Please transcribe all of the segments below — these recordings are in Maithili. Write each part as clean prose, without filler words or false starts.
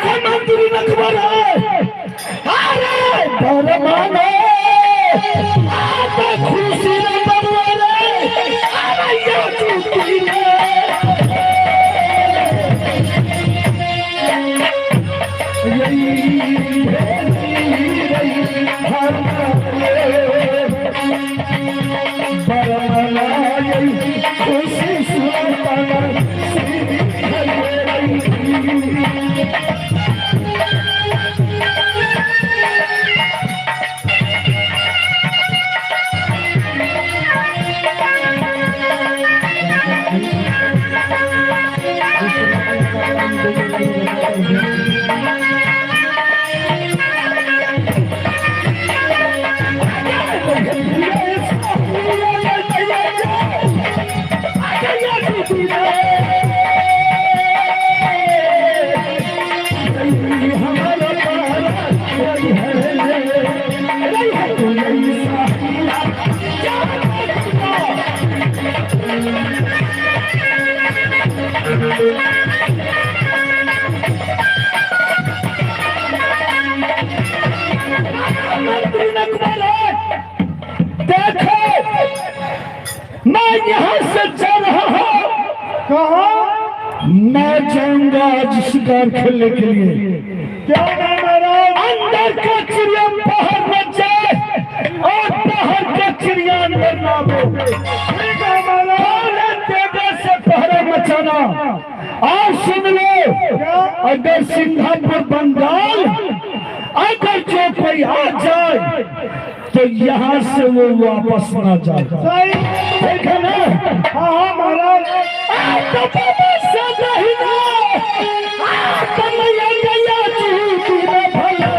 देखो मंत्री नकबर है। अरे बरमानो आता खुशी रे बबुआ रे, अरे ये चुकी रे। देखो मैं यहाँ से जा रहा हूँ। कहा? मैं जाऊंगा आज शिकार खेलने के लिए। क्या नाम महाराज? अंदर का चिड़िया बाहर न जाए और बाहर का चिड़िया अंदर ना आवे। ठीक है महाराज। तेजा से पहरा मचाना। और सुन लो, अगर सिंगापुर बंगाल अगर जो कोई आ जाए तो यहाँ से वो वापस ना जाए। सही। ठीक है ना? हाँ हाँ महाराज। तो बाबा से नहीं ना, तो मैया गया जी भला।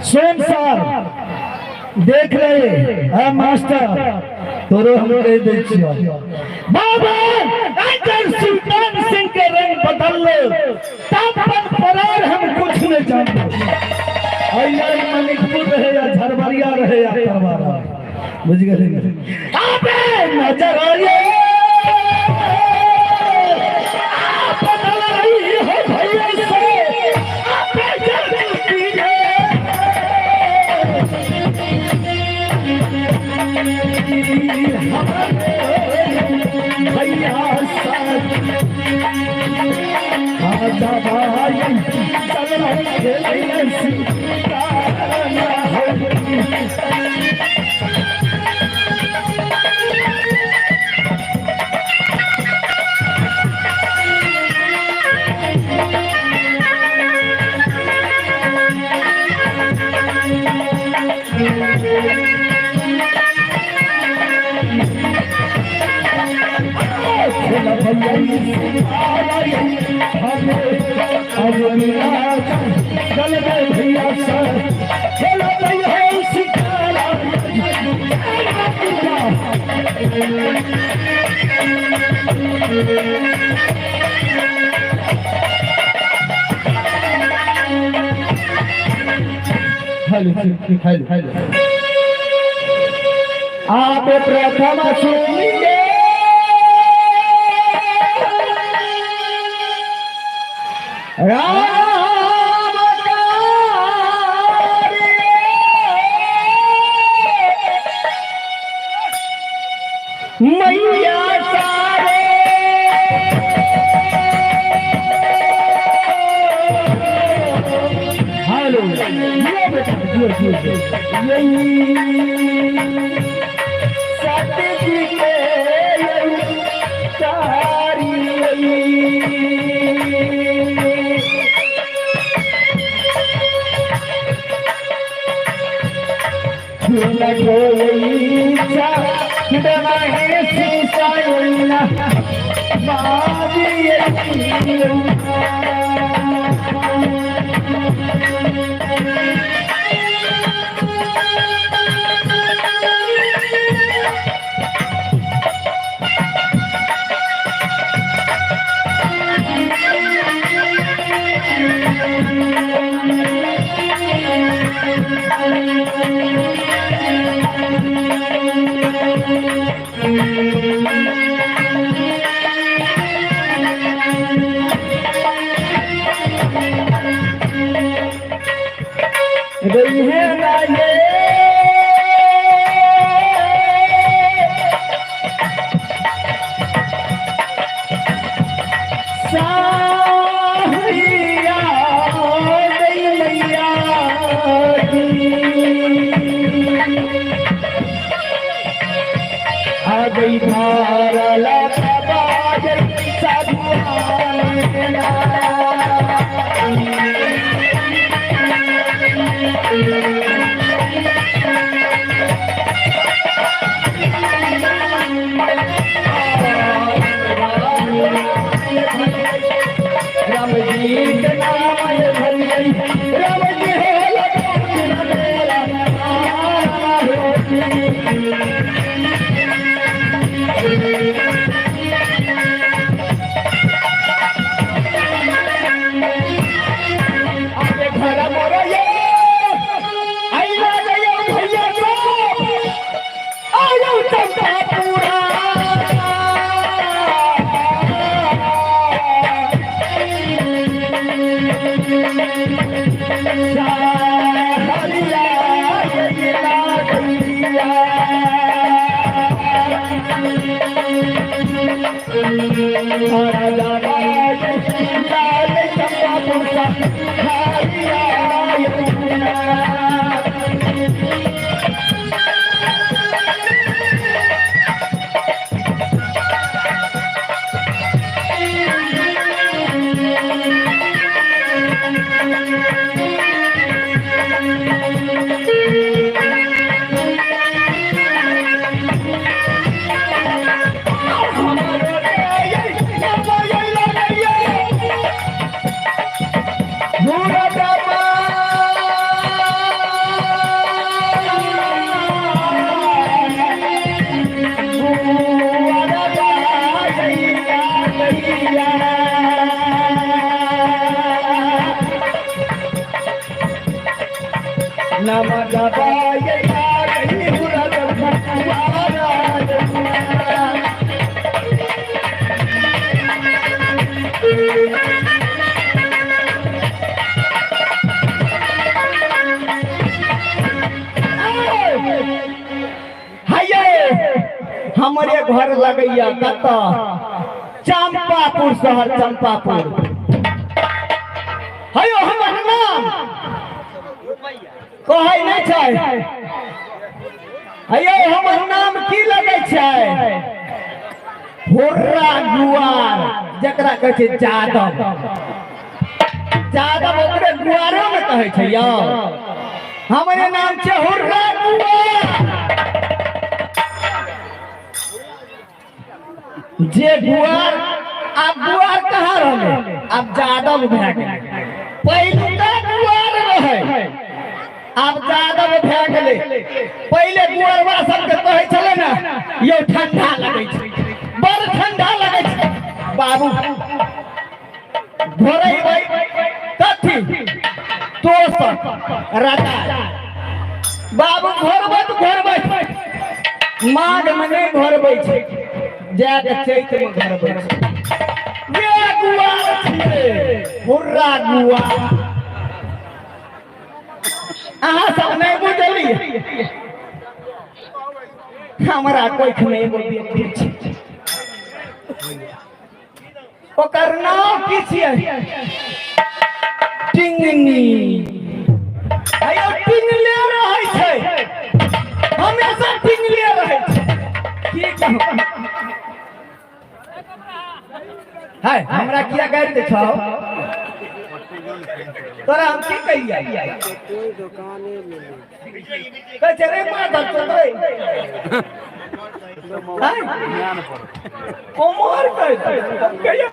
सोन सर देख रहे हैं मास्टर, तोरो हम कह दे छियो बाबा, अगर सुल्तान सिंह के रंग बदल लो तब पर परार हम कुछ नहीं जानते। अय्या मनिकपुर रहे या झरबरिया रहे या तरवारा, बुझ गए? अबे नजर आए बदल रही हो भैया से, अबे जल्दी रे। भैया साथ आजा भाई, चल खेले सितारा हो। चल गए भैया सर, चलो भैया सितारा। हेलो हेलो हेलो आप प्रथम सुनिए राम मैया सारे हेलो ये बेटा ये यही सत्य जी के यही सारी गई है ना ये साहिया गई मैया की। आ गई भारला राम जी के नाम भर गई राम जी हो घर मोर ये आइला गयो भैया को आयो चंपापुरा हमारे घर लगैया कत चंपापुर शहर चंपापुर। हयो हमर नाम कहै नहीं छै। हयो हमर नाम की लगै छै? हुर्रा गुआर, जकरा कहै छै जादव। जादव ओकरे गुआरो में कहै छै यौ। हमरे नाम छै हुर्रा गुआर। जे गुआर, आब गुआर कहाँ रहलै? आब जादव भए गेलै। पहिलुका गुआर रहै, आब जादव भए गेलै। पहिले गुआरवा सबके कहै छलै ने यौ ठंडा माघ में नहीं घरबै छै, जाके चैत में घरबै छै। वे गुआर छियै, हुर्रा गुआर। अहाँ सब नहीं बुझलियै। हमरा कोइख में एगो बेटी छै, ओकर नाम की छियै? टिंगनी। अयो टिंगले रहै छै, हमेशा टिंगले रहै छै। की कहू हाय, हमरा किया गारि दै छौ? तोरा हम की कहियै? कहै छै रे माधव चोदरै, कोमर कहै छै। हम कहिया